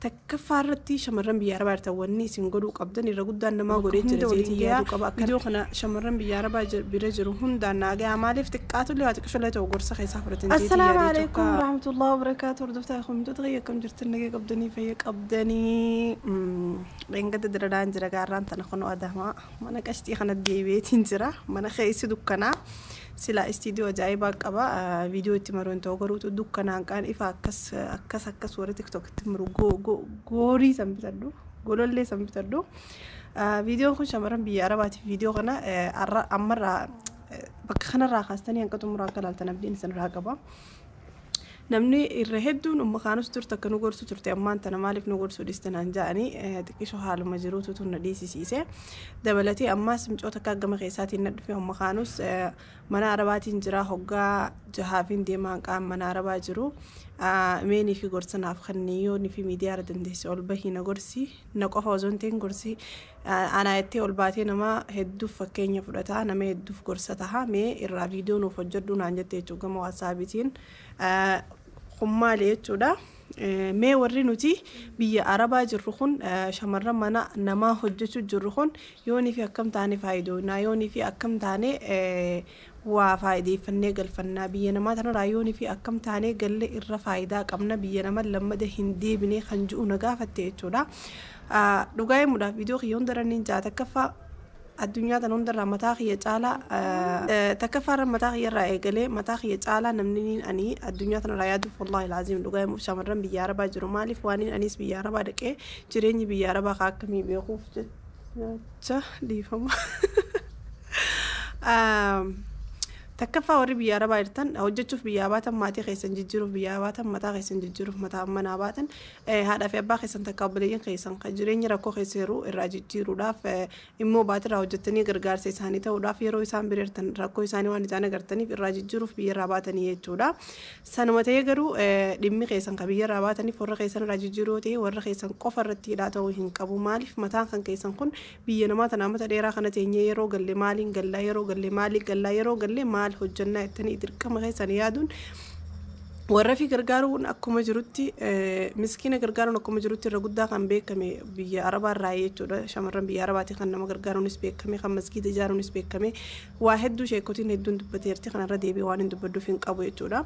Takkaffaa irratti shamarran biyya Arabaa jirtan wanni isin godhuu qabdan irra guddaan namaa godhee jira jeetii yaaduu qaba. Viidiyoo kana shamarran biyya Arabaa bira jiru hundaan naagaa maaliif xiqqaatullee waa xiqqishollee ta'u gorsa keessaa fudhatan jeetii Assalaamu yaadee alaikum tokko. warahmatullahi wabarakaatu. Hordoftaa hordoftoota kiyya, akkam jirtan? Nagee qabdanii? Fayya qabdanii? Dhengada diradaan jira. Gaarraan tana kunoo Adamaa mana qashxii kana deebi'eetiin jira. Mana keessi dukkanaa, silaa istiidiyoo ajaa'ibaa qaba, viidiyoo itti maru hin ta'u, garuutu dukkanaan qaan ifa akkas akkas akkas warri TikTokitti maru goorii san bitadhu, golollee san bitadhu. Viidiyoon kun shamarran biyya Arabaatiif. Viidiyoo kana ammarraa bakka kanarraa kaastanii hanqa xumuraa akka ilaaltan abdiin isinirraa qaba. Namni irra hedduun umma kaanus turte akka nu gorsu turte, ammaan tana maaliif nu gorsuu dhiiste naan ja'anii, xiqqisho haaluma jiruutu tun na dhiisisiise. Dabalatee ammaas micoota akka gama keessaatiin na dhufe. Umma kaanus mana Arabaatiin jira, hoggaa jahaafiin deemaa qaam mana Arabaa jiru. Meenii fi gorsa naaf kanniyyoo fi miidiyaa irra dandeesse ol bahii na gorsi, na qofa osoo hin ta'in gorsi anaa jettee ol baatee nama hedduuf fakkeenya fudhataa, nama hedduuf gorsa taha, mee irraa viidiyoo nuuf hojjedhu naan jette jechuudha gama WhatsAppiitiin. Kun maali jechuudha? Mee warri nuti biyya Arabaa jirru kun, shamarran mana namaa hojjechuu jirru kun, yoonii fi akkam taane faayidoonaa, yoonii fi akkam taane waa faayideeffannee galfannaa biyya namaa tanarraa, yoonii fi akkam taanee galle irra faayidaa qabna, biyya nama lammada hin deebine kan ji'u na gaafatte jechuudha. Dhugaa himuudhaaf viidiyoo kiyya hundarra jaa, takkaffaa addunyaa tana hundarraa mataa kiyya caalaa, takkaffaarra mataa kiyya irraa eegalee mataa kiyya caalaa namni ani addunyaa tanarraa yaaduuf, wallaahi laaziim, dhugaa himuuf shamarran biyya Arabaa jiru. Maaliif? Waan anis biyya Arabaa dhaqee jireenyi biyya Arabaa kaa akkamii beekuuf jecha, dhiifama. Takkaffaa warri biyya Arabaa jirtan, hojjechuuf biyyaa baatan, maatii keessan jijjiiruuf biyyaa baatan, mataa keessan jijjiiruuf mataa manaa baatan, haadhaa fi abbaa keessan takka obboleeyyan keessan kan jireenya rakkoo keessa jiru irraa jijjiiruudhaaf, immoo baatirraa hojjettanii gargaarsa isaanii ta'uudhaaf, yeroo isaan bira jirtan rakkoo isaanii waan isaan agartaniif irraa jijjiiruuf biyya irraa baatanii jechuudha. Sanuma ta'ee garuu dhimmi keessan kan biyya irraa baataniif warra keessan irraa jijjiiruu ta'e warra keessan qofa irratti hidhaa ta'uu hin qabu. Maaliif? Mataan kan keessan kun biyya namaa tana amata dheeraa kana teenyee yeroo galle maaliin gallaa, yeroo galle maaliin gallaa, yeroo galle maal hojjannaa jettanii dirqama keessan yaaduun, warra fi gargaaruun akkuma jirutti, miskiina gargaaruun akkuma jirutti, irra guddaa kan beekame biyya Arabaa irraa jechuudha. Shamarran biyya Arabaati kan nama gargaaruunis beekame, kan masgiida ijaaruunis beekame, waa hedduu sheekotiin hedduun dubbateerti, kanarra deebi'ee waan hin dubbadduuf hin qabu jechuudha.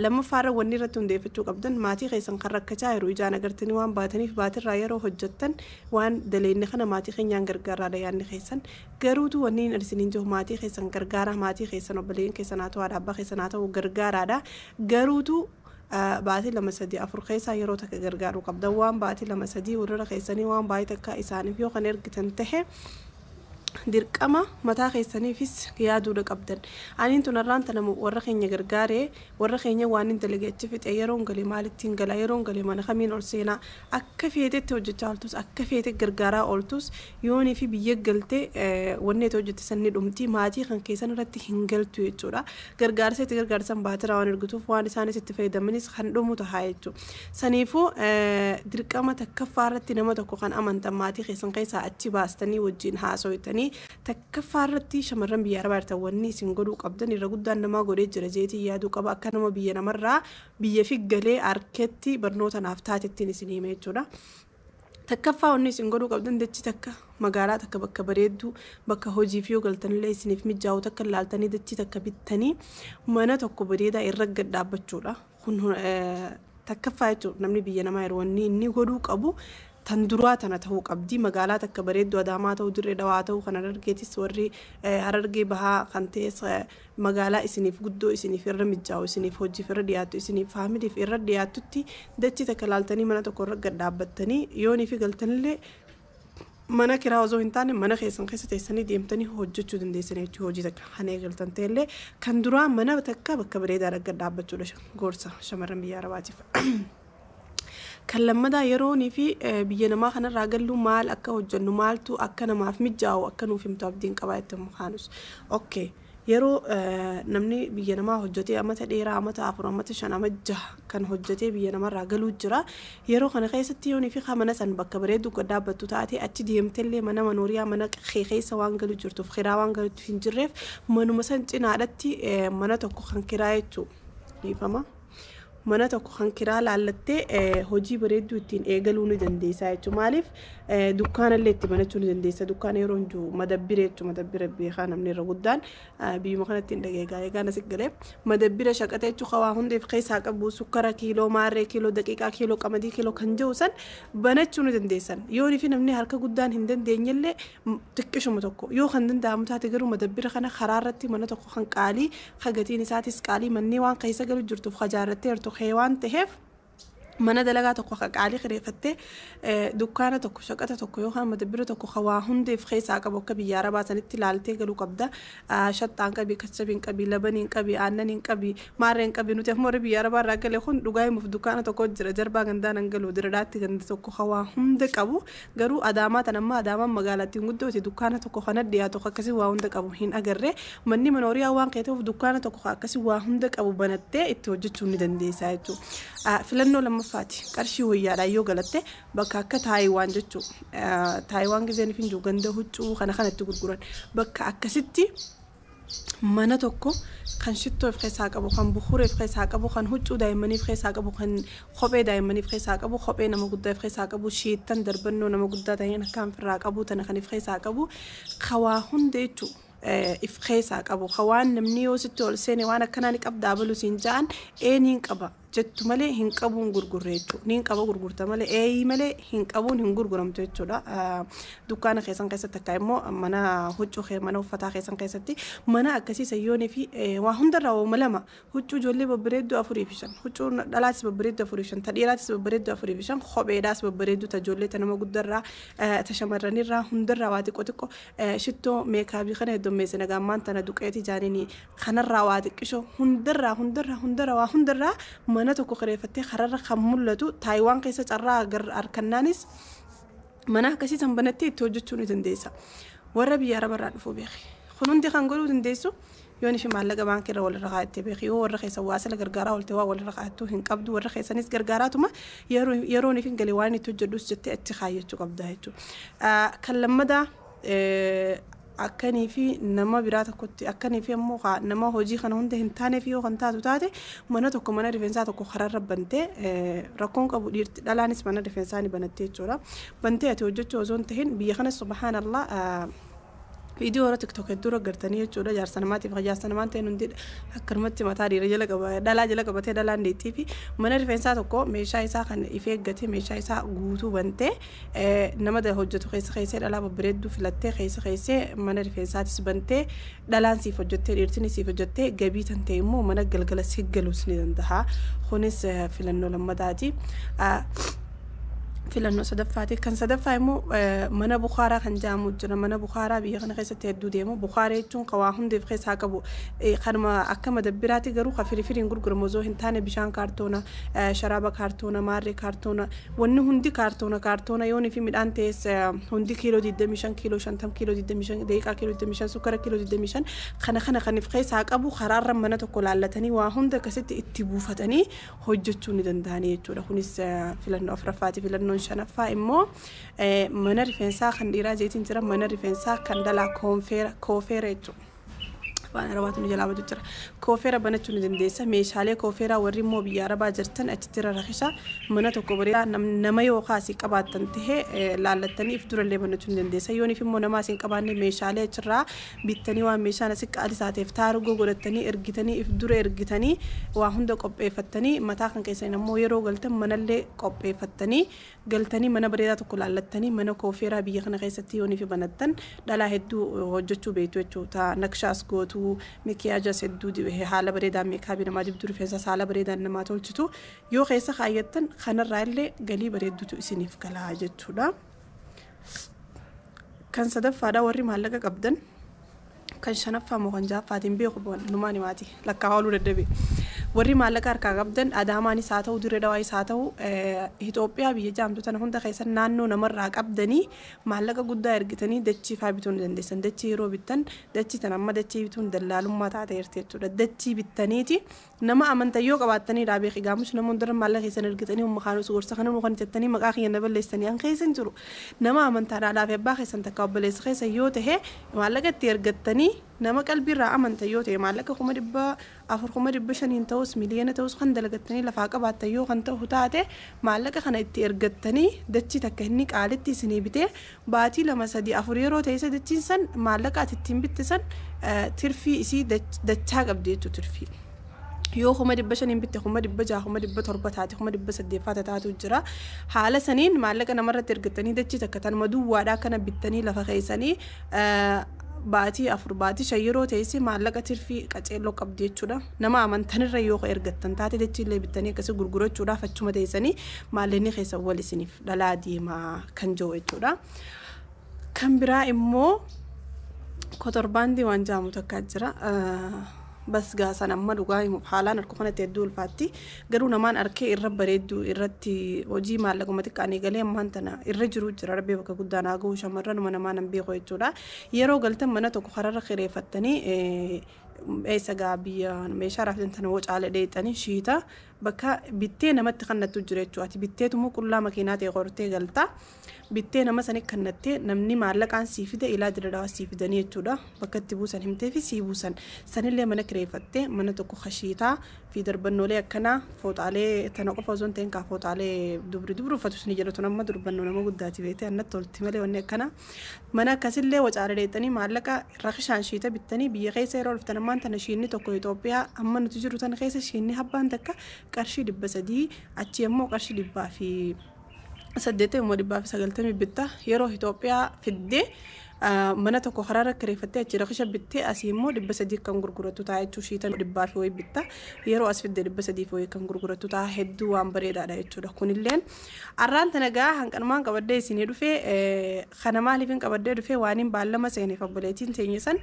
Lammaffaarra wanni irratti hundeeffachuu qabdan, maatii keessan kan rakkachaa jiru ijaan agartanii waan baataniif, baatirraa yeroo hojjettan waan daleenne kana maatii keenyaan gargaaraadha yaadni keessan. Garuutu wanni hin isiniin jiru, maatii keessan gargaara, maatii keessan, obboleeyyan keessan haa ta'u, haadha abbaa keessan haa ta'u, gargaaraadha. Garuutu baatii 2, 3, 4 keessaa yeroo takka gargaaruu qabdan. Waan baatii 2, 3 walirra keessanii waan baay'ee takka isaaniif yoo kan ergitan tahe, dirqama mataa keessaniifis yaaduudha qabdan. Aniin tunarraan tana warra keenya gargaaree, warra keenya waan hin dalage achi fixe, yeroon galee maalittiin gala, yeroon galee mana kamiin ol seenaa? Akka feetetti hojjechaa ooltus, akka feete gargaaraa ooltus, yoonii fi biyya galtee wanni ati hojjette sanni dhumti, maatii kan keessan irratti hin galtu jechuudha. Gargaarsa itti gargaarsan baatiraa waan ergituuf, waan isaanis itti fayyadamanis kan dhumu tahaa jechuudha. Saniifuu dirqama takkaffaa irratti nama tokko kan amantan maatii keessan keessaa achi baastanii wajjin haasoytanii. Takkaffaa irratti shamarran biyya Arabaa jirtan wanni isin godhuu qabdan irra guddaan namaa godhee jira jeetii yaaduu qaba, akka nama biyya namarraa biyya figgalee harketti barnoota naaf taatettiin isin hime jechuudha. Takkaffaa wanni isin godhuu qabdan, dachi takka, magaalaa takka, bakka bareedduu, bakka hojiif yoo galtanillee isiniif mijaa'u takka ilaaltanii, dachii takka bittanii mana tokko bareedaa irra gad dhaabbachuudha. Kun takkaffaa jechuudha. Namni biyya namaa yeroo wanni inni godhuu qabu tan duraa tana ta'uu qabdi. Magaalaa takka bareedduu, Adaamaa ta'uu, Dirree Dhawaa ta'uu, kan Harargeetis, warri Harargee Bahaa kan ta'es, magaalaa isiniif guddoo, isiniif irra mijaa'u, isiniif hojiif irra dhiyaattu, isiniif faamiliif irra dhiyaattutti dachii takka laaltanii mana tokko irra gad dhaabbattanii, yoonii fi galtanillee mana kiraa osoo hin taane mana keessan keessa teessanii deemtanii hojjechuu dandeessan jechuudha. Hojii takka kan eegaltan ta'ellee, kan duraa mana takka bakka bareedaa gad dhaabbachuudha gorsa shamarran biyya Arabaatiif. Kan lammadaa, yeroonii fi biyya namaa kanarraa gallu maal akka hojjennu, maaltu akka namaaf mijaa'u akka nuuf himtu abdiin qabaa itti mukaanus. Okay. Yeroo namni biyya namaa hojjetee amata dheeraa, amata 4, amata 5, amata 6 kan hojjetee biyya namarraa galuu jira. Yeroo kana keessatti yoonii fi mana san bakka bareedu gad dhaabbattu taate, achi deemtellee mana manooriyaa mana keessa waan galu jirtuuf, kiraa waan galutti hin jirreef, manuma san cinaadhatti mana tokko kan kiraa jechuudha. Dhiifama. Mana tokko kan kiraa laallattee hojii bareedduu ittiin eegaluu ni dandeessa jechuudha. Maaliif dukkaanallee itti banachuu ni dandeessa. Dukkaana yeroo hin madabbira jechuudha. Madabbira beekaa namni irra guddaan biyyuma kanatti hin dhageegaa eegaan asi galee madabbira shaqata jechuudha. Waa hundeef keessaa qabu sukkara kiiloo, maarree kiiloo, daqiiqaa kiiloo, qamadii kiiloo kan jiru san banachuu ni dandeessan. Yoo fi namni harka guddaan hin dandeenyellee xiqqishuma tokko yoo kan danda'amu taate garuu madabbira kana karaa irratti mana tokko kan qaalii kan gatiin isaatis qaalii manni waan keessa galu jirtuuf hajaarrattee jirtu kee waan ta'eef mana dalagaa tokko kan qaalii kireeffattee dukkaana tokko shaqata tokko yookaan madabbira tokko kan waa hundeef keessaa qabu akka biyya arabaa sanitti ilaaltee galuu qabda. Shaxxaan qabi, kachabiin qabi, labaniin qabi, aannaniin qabi, maarreen qabi. Nuti ammoo warri biyya arabaa irraa galee kun dhugaa himuuf dukkaana tokko jira. Jarbaa gandaan hin galu diradaatti ganda tokko kan waa hunda qabu garuu Adaamaa tan amma Adaamaan magaalattiin guddooti dukkaana tokko kana dhiyaatu akkasii waa hunda qabu hin agarre. Manni mana horiyaa waan kee ta'uuf dukkaana tokko akkasii waa hunda qabu banattee itti hojjechuu ni dandeessa jechuudha. Filannoo lammaffaati. Qarshii wayyaadhaan yoo galatte bakka akka Taayiwaan jechuudha. Taayiwaan gizeen hin jiru ganda huccuu kana kanatti gurguran bakka akkasitti mana tokko kan shittoo of keessaa qabu, kan bukuuree of keessaa qabu, kan huccuu daa'immanii of keessaa qabu, kan kophee daa'immanii of keessaa qabu, kophee nama guddaa of keessaa qabu, shiittan darbannoo nama guddaa ta'een akka ofirraa qabu tana kan of keessaa qabu, kawaa hunda jechuudha. If keessaa qabu hawaan namni yoo sitti ol seene waan akkanaa ni qabdaa balu siin ja'an ee niin qaba jettu malee hin qabuun gurgurre jechuudha. Niin qaba gurgurta malee eeyii malee hin qabuun hin gurguramtu jechuudha. Dukkaana keessan keessatti akka immoo mana huccuu mana uffataa keessan keessatti mana akkasii sayyoonii fi waa hundarraa waama lama huccuu ijoollee babbareedduu 4 fi 5, huccuu dhalaatis babbareedduu 4 fi 5, ta dhiiraatis babbareedduu 4 fi 5, kopheedhaas babbareedduu, ta ijoollee, ta nama guddarraa, ta shamarranirraa hundarraa waa xiqqoo xiqqoo, shittoo meekaabii kana heddummeessina gaammaan tana duqeetii jaaniini kanarraa waa xiqqishoo hundarraa hundarraa hundarraa waa hundarraa mana tokko kireeffattee kararra kan mul'atu Taayiwaan keessa carraa harkannaanis mana akkasii san banattee itti hojjechuu ni dandeessa. Warra biyya arabarraa dhufuu beeki. Kun hundi kan godhuu dandeessu yoon ishee maallaqa baankii irra walirra kaa'attee beeki. Yoo warra keessa waa sila gargaaraa oolte waa walirra kaa'attuu hin qabdu, warra keessanis gargaaraatuma yeroon ifin galee waan itti hojjedhus jettee achi kaayyachuu qabda jechuudha. Kan lammadaa akkanii fi nama biraa tokkotti akkanii fi ammoo nama hojii kana hunda hin taaneef yoo kan taatu taate mana tokko mana rifeensaa tokko kararra bantee rakkoon qabu dhiirti dhalaanis mana rifeensaa ni banattee jechuudha. Bantee ati hojjechuu osoo hin tahin biyya kana subhaanallah viidiyoo warra TikTok hedduu agartanii jechuudha. Jaarsa namaatiif jaarsa namaan ta'een hundi akkanumatti mataa dhiira jala qaba dhalaa jala qabatee dhalaan deettii fi mana rifeensaa tokko meeshaa isaa kan if eeggate meeshaa isaa guutuu bantee nama hojjetu keessa keessee dhalaa babbareedduu filattee keessa keessee mana rifeensaatis bantee dhalaan siif hojjettee dhiirtinis siif hojjettee gabii tan ta'e immoo mana galgala si galuus ni danda'a. Kunis filannoo lammataati. Filannoo sadaffaati. Kan sadaffaa immoo mana bukaaraa kan jedhamu jira. Mana bukaaraa biyya kana keessatti hedduu deemu. Bukaaraa jechuun kan waa hundeef keessaa qabu kanuma akka madabbiraati garuu kan firifiriin gurguramu osoo hin taane bishaan kaartoona, sharaaba kaartoona, maarree kaartoona, wanni hundi kaartoona kaartoona yoonii fi midhaan ta'es hundi kiiloo 25, kiiloo 50, kiiloo 25, daqiiqaa kiiloo 25, sukkara kiiloo 25 kana kana kan of keessaa qabu karaarra mana tokko laallatanii waa hunda akkasitti itti buufatanii hojjechuu ni danda'anii jechuudha. Kunis filannoo afuraffaati. Filannoon shanaffaa immoo mana rifeensaa kan dhiiraa jeetiin jira, mana rifeensaa kan dhalaa koonfeera koofeera jechuudha. Afaan Arabaatu nu jalaa badu jira. Koofeera banachuu ni dandeessa. Meeshaalee koofeeraa warri immoo biyya Arabaa jirtan achitti rarakisa. Mana tokko bareedaa nama yoo kaasii qabaattan tahee laallattanii if durallee banachuu ni dandeessa. Yooniif immoo nama asiin qabaanne meeshaalee achirraa bittanii waan meeshaan asii qaalii taateef taargoo godhattanii ergitanii if dura ergitanii waa hunda qopheeffattanii mataa kan keessan ammoo yeroo galtan manallee qopheeffattanii galtanii mana bareedaa tokko laallattanii mana koofeeraa biyya kana keessatti yooniif banattan dhalaa hedduu hojjechuu beektu jechuudha. Nakshaas gootu, mikiyaajas hedduu haala bareedaan meekaabii namaa dibduu, rifeensa haala bareedaan namaa tolchitu yoo keessa kaayyattan kanarraa illee galii bareeddutu isiniif galaa jechuudha. Kan sadaffaadha warri maallaqa qabdan, kan shanaffaa moo kan ja'affaatiin beeku numaan himaati lakkaa ooluu dadhabe. Warri maallaqa harkaa qabdan Adaamaanis haa ta'u, Dirree Dawaayis haa ta'u, Itoophiyaa biyya jaamtu tana hunda keessa naannoo namarraa qabdanii maallaqa guddaa ergitanii dachii faa bituu ni dandeessan. Dachii yeroo bittan dachii tana amma dachii bituun dallaalummaa taateerti jechuudha. Dachii bittaniiti Nama amantaa yoo qabaattanii dhaabee gaamus nama hundarra maallaqa keessan ergitanii umma kaanus gorsa kana mukan jettanii maqaa kiyya na balleessanii an keessa hin jiru. Nama amantaadhaa fi abbaa keessan takka obboleessa keessa yoo ta'e maallaqa itti ergattanii nama qalbiirraa amanta yoo ta'e maallaqa 400,000 500,000 ta'us miliyoona ta'us kan dalagattanii lafaa qabaattan yoo kan ta'u taate maallaqa kana itti ergattanii dachii takka inni qaalitti isinii bitee baatii 2 3 4 yeroo ta'e isa dachiin san maallaqa ati ittiin bitte san tirfii isii dachaa qabdi jechuudha tirfii. Yoo 500,000 bitte 600,000 700,000 taate 800,000 taatu jira. Haala saniin maallaqa namarratti ergattanii dachii takka tanuma duwwaadhaa kana bittanii lafa keessanii baatii 4 baatii 5 yeroo ta'es maallaqa tirfii qaceelloo qabdi jechuudha. Nama amantanirra yoo ergattan taate dachiillee bittanii akkasii gurgurachuudhaaf achuma teessanii maallaqni keessan wal isiniif dhalaa deemaa kan jiru jechuudha. Kan biraa immoo kotorbaandii waan jedhamu takka jira. Bas gaasan amma dhugaa himuuf haalaan harka kanatti hedduu ulfaatti garuu namaan harkee irra bareedduu irratti hojii maallaquma xiqqaan eegalee ammaan tana irra jiru jira. Rabbi bakka guddaan haa gahu shamarranuma namaan hin beeku jechuudha. Yeroo galtan mana tokko kararra kireeffattanii eessa gaa biyya meeshaa raaftan tana wacaala dheexanii shiita bakka bittee namatti kannattu jira jechuudha. Ati bitteetumoo qullaa makiinaa ta'e qortee galta. Bittee nama sani kannattee namni maallaqaan sii fide ilaa diradaawaa sii fidanii jechuudha. Bakka itti buusan himtee fi sii buusan. Sanillee mana kireeffattee mana tokko kashiitaa fi darbannoolee akkanaa fooxaalee tana qofa osoo hin ta'in kaa fooxaalee dubri dubri uffatu isin jedhatu nama darbannoo nama guddaati beekte annatti tolti malee wanni akkanaa. Mana akkasillee wacaala dheexanii maallaqa rakishaan shiita bittanii biyya keessa yeroo dhuftan ammaan tana shiinni tokko Itoophiyaa amma nuti jiru tana keessa shiinni habbaan takka qarshii 300 achi immoo qarshii 180 190 bitta. Yeroo Itoophiyaa fiddee mana tokko karaarra kireeffattee achi rakisha bittee asii immoo 300 kan gurgurattu ta'a jechuu shiitan 100 fi wayii bitta. Yeroo as fidde 300 fi wayii kan gurgurattu ta'a hedduu waan bareedaadha jechuudha. Kunilleen arraan tana gaa hanqanumaan qabaddee isinii dhufee kana maaliif hin qabaddee dhufee waan hin baallama seeneef obboleettiin teenye san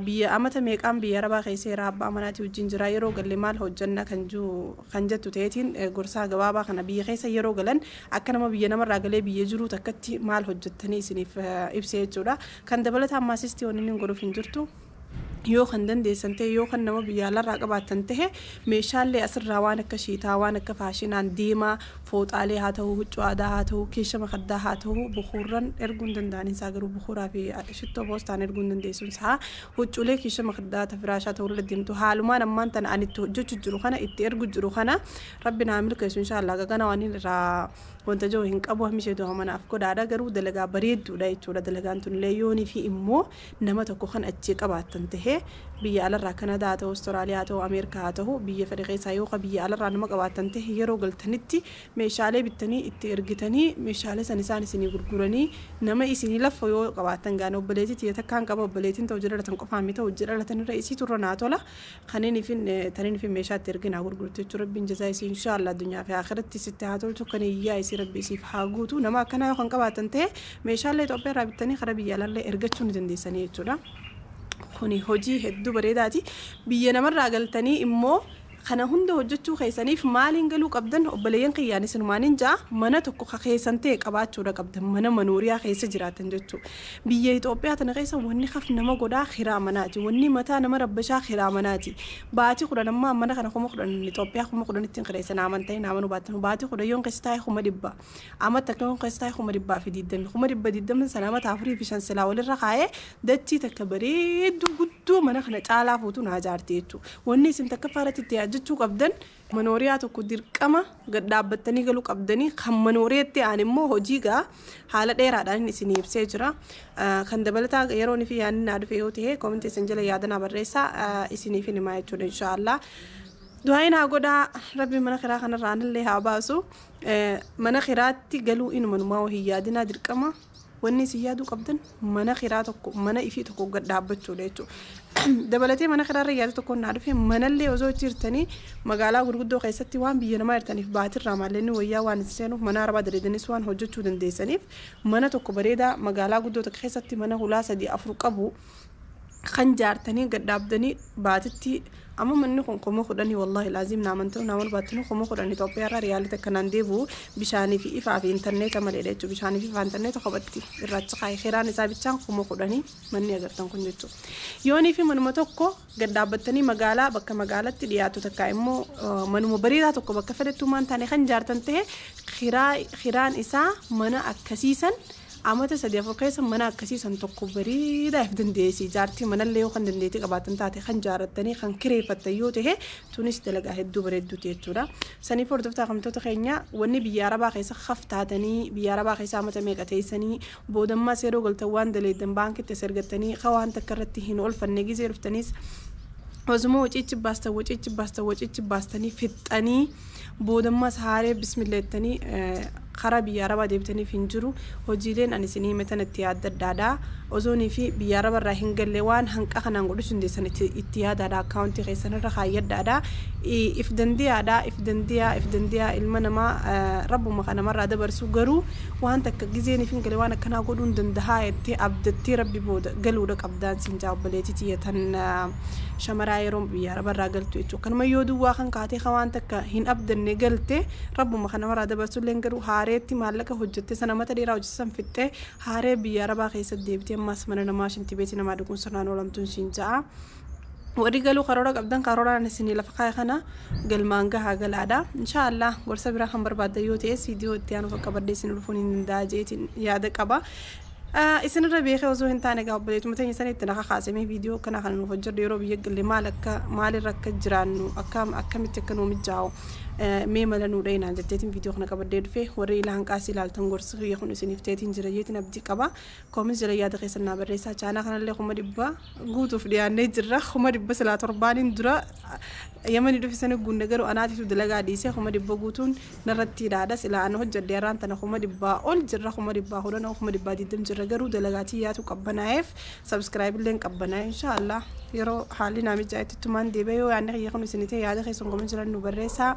biyya amata meeqaan biyya arabaa keessa yeroo abbaa manaatii wajjin jira yeroo galle maal hojjanna kan jiru kan jettu ta'eetiin gorsaa gabaabaa kana biyya keessa yeroo galan akka nama biyya namarraa galee biyya jiru takkatti maal hojjettanii isiniif ibsee jechuudha. Kan dabalataan maasistii wanni inni godhuuf hin jirtu. Yoo kan dandeessan ta'e yoo kan nama biyya alarraa qabaattan ta'e meeshaalee asirraa waan akka shiitaa waan akka faashinaan deemaa fooxaalee haa ta'u huccuu aadaa haa ta'u keesha makaddaa haa ta'u bukuurran erguu hin danda'an isaa garuu bukuuraa fi shittoo poostaan erguu hin dandeessuun isaa huccuulee keesha makaddaa firaashaa ta'uu irra deemtu haalumaan ammaan tana ani itti hojjechuu jiru kana itti ergu jiru kana rabbi naa milkeessu inshaallah gagana waan irraa wanta jiru hin qabu hammi isheetu manaaf godhaadha garuu dalagaa bareedduudha jechuudha. Dalagaan tunillee yoonii fi immoo nama tokko kan achii qabaattan ta'e biyya alarraa Kanadaa haa ta'u Awustiraaliyaa haa ta'u Ameerikaa haa ta'u biyya fedhe keessaa yoo biyya alarraa nama qabaattan ta'e yeroo galtanitti meeshaalee bittanii itti ergitanii meeshaalee san isaan isinii gurguranii nama isinii lafa yoo qabaattan gaana obboleettii tiyya takkaan qaba obboleettiin ta'u jedhalatan qofaan miti ta'u jedhalatan irra isii turra naa tola kanneen ifin taniin ifin meeshaa itti erginaa gurgurtu jechuudha. Rabbiin jazaa isii inshaallah addunyaa fi akhiratti sitti haa tolchu kan iyyaa isii rabbi isiif haa guutu. Nama akkanaa yoo kan qabaatan ta'e meeshaalee Itoophiyaa irraa bittanii karaa biyya alallee ergachuu ni dandeessanii jechuudha. Kuni hojii hedduu bareedaati. Biyya namarraa galtanii immoo kana hunda hojjechuu keessaniif maaliin galuu qabdan obboleeyyan kiyyaan isinumaaniin ja'a mana tokko ka keessan ta'e qabaachuudha qabdan mana manooriyaa keessa jiraatan jechuudha. Biyya Itoophiyaa tana keessa wanni haf nama godhaa kiraa manaati. Wanni mataa nama rabbashaa kiraa manaati. Baatii 10 ammaa mana kana 10,000 Itoophiyaa 10,000 ittiin kireessan amantaa nama baatan baatii 10 yoon keessa taa'e 100,000 amma takka yoon keessa taa'e 120,000 120,000 sana amata 4 fi 5 silaa walirra kaa'ee dachii takka bareedduu guddoo mana kana caalaa fuutu naa jaarti jechuudha. Wanni isin takka faaratti itti yaadachuu qabdan manooriyaa tokko dirqama gad dhaabbattanii galuu qabdanii kan manooriyaatti aan immoo hojii gaa haala dheeraadhaan isin ibsee jira. Kan dabalataa yeroo fi yaadni naa dhufe yoo ta'e koomentii isin jala yaada naa barreessaa isiniif himaa jechuudha inshaallah. Du'aayin haa godhaa rabbi mana kiraa kanarraa anillee haa baasu. Mana kiraatti galuu inumanumaa hin yaadinaa dirqama. Wanni isin yaaduu qabdan mana kiraa tokko mana ifii tokko gad dhaabbachuudha jechuudha. Dabalatee mana kiraarra yaada tokko naa dhufe manallee osoo jirtanii magaalaa gurguddoo keessatti waan biyya namaa jirtaniif baatirraa maallaqni wayyaa waan isin seenuuf mana arabaa dalaganiis waan hojjechuu dandeessaniif mana tokko bareedaa magaalaa guddoo tokko keessatti mana hulaa 3 4 qabu Kan jaartanii gad dhaabdanii baatitti amma manni kun 10,000, wallaahi laazim naamantuu naaman baattinuu 10,000 Itoophiyaa irraa riyaalii takka naan deebi'u, bishaanii fi ifaa fi intarneeta maleedha jechuudha. Bishaanii fi ifaa intarneeta kophatti irraa achi kaa'e, kiraan isaa bichaan 10,000 manni agartan kun jechuudha. Yoonii fi manuma tokko gad dhaabbattanii magaalaa bakka magaalatti dhiyaatu takka immoo manuma bareedaa tokko bakka fedhattuu maan taane kan jaartan ta'e, kiraan isaa mana akkasiisan amata 3-4 keessa mana akkasiisan tokko bareedaa if dandeessi jaartii. Manallee yoo kan dandeettii qabaatan taate kan jaarrattanii kan kireeffattan yoo ta'e, tunis dalagaa hedduu bareedduuti jechuudha. Saniif hordoftaa kamtoota keenya, wanni biyya arabaa keessa haftaatanii biyya arabaa keessa amata meeqa teessanii boodammaa yeroo galtan waan daleeddan baankitti as ergattanii ka waan takka irratti hin oolfanne, gizee dhuftaniis osuma waciichi baastan waciichi baastan waciichi baastanii fixxanii boodammaas haaree bismilleettanii karaa biyya arabaa deebitaniif hin jiru. Hojiileen ani isinii hime tan itti yaaddadhaadha. Osoonii fi biyya araba irraa hin galle waan hanqa kanaan godhachuu dandeessan itti yaadaadha. Akkaawuntii keessan irra kaayyadhaadha. If dandiyaadha, if dandiyaa, if dandiyaa. Ilma namaa rabbuma kan namarraa dabarsu, garuu waan takka gizeeniif hin galle waan akkanaa godhuu hin dandahaa jettee abdattee rabbi booda galuudha qabdaan siin jaa, obboleettii tiyya tan shamaraa yeroo biyya araba irraa galtu jechuudha. Kanuma yoo duwwaa kan kaatee kan waan takka hin abdanne galte, rabbuma kan namarraa dabarsullee, garuu haareetti maallaqa hojjette sana mata dheeraa hojjette san fixxee haaree biyya arabaa keessatti deebitee ammaas mana namaa shintibeetii namaa dhuguun sirnaan oolamtuun siin ja'a. Warri galuu karoora qabdan karooraan isinii lafa kaa'e kana galmaan gahaa galaadha. Inshaallah gorsa biraa kan barbaaddan yoo ta'e viidiyoo itti aanuuf akka badde isin dhufuun hin danda'a jeetiin yaada qaba. Isinirra beekee osoo hin taane egaa obboleetuma teenya sana itti naqa kaasamee viidiyoo kana kan nuuf hojjedhu, yeroo biyya galle maal akka maalirra akka jiraannu akka akkamitti akka nuu mijaa'u mee mala nuu dhayinaan jetteetiin viidiyoo kana qabadhee dhufe. Warri ila hanqaasii ilaaltan gorsi kiyya kun isiniif ta'eetiin jira jeetiin abdii qaba. Comment jala yaada keessan naa barreessaa. Chaanaa kanallee 100,000 guutuuf dhiyaannee jirra. 100,000 silaa torbaaniin dura Yamanii dhufe sana guunne, garuu anaatitu dalagaa dhiisee 100,000 guutuun narratti hidhaadha. Silaa ana hojjedhe har'aan tana 100,000 ol jirra, 110,000, 120,000 jirra, garuu dalagaa tiyyaatu qabbanaa'eef subscribe illee qabbanaa'e. Inshaallah yeroo haalli naa mijaa'etti tumaan deebi'ee. Yoo yaadni kiyya kun isinii ta'e yaada keessan comment jiran nu barreessaa.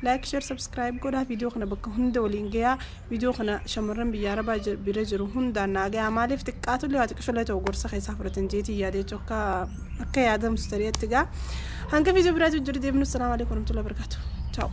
Like, share, subscribe godhaa. Viidiyoo kana bakka hunda waliin gayaa. Viidiyoo kana shamarran biyya arabaa bira jiru hundaan naa gayaa. Maaliif xiqqaatullee waa xiqqishollee ta'u gorsa keessaa fudhatan jeetii yaada jechuun akka yaadamu tari'atti gaa. Hanga viidiyoo biraatti jiru deemnu, salaamu alaikum warahmatullahi wabarakatuh. Ciao.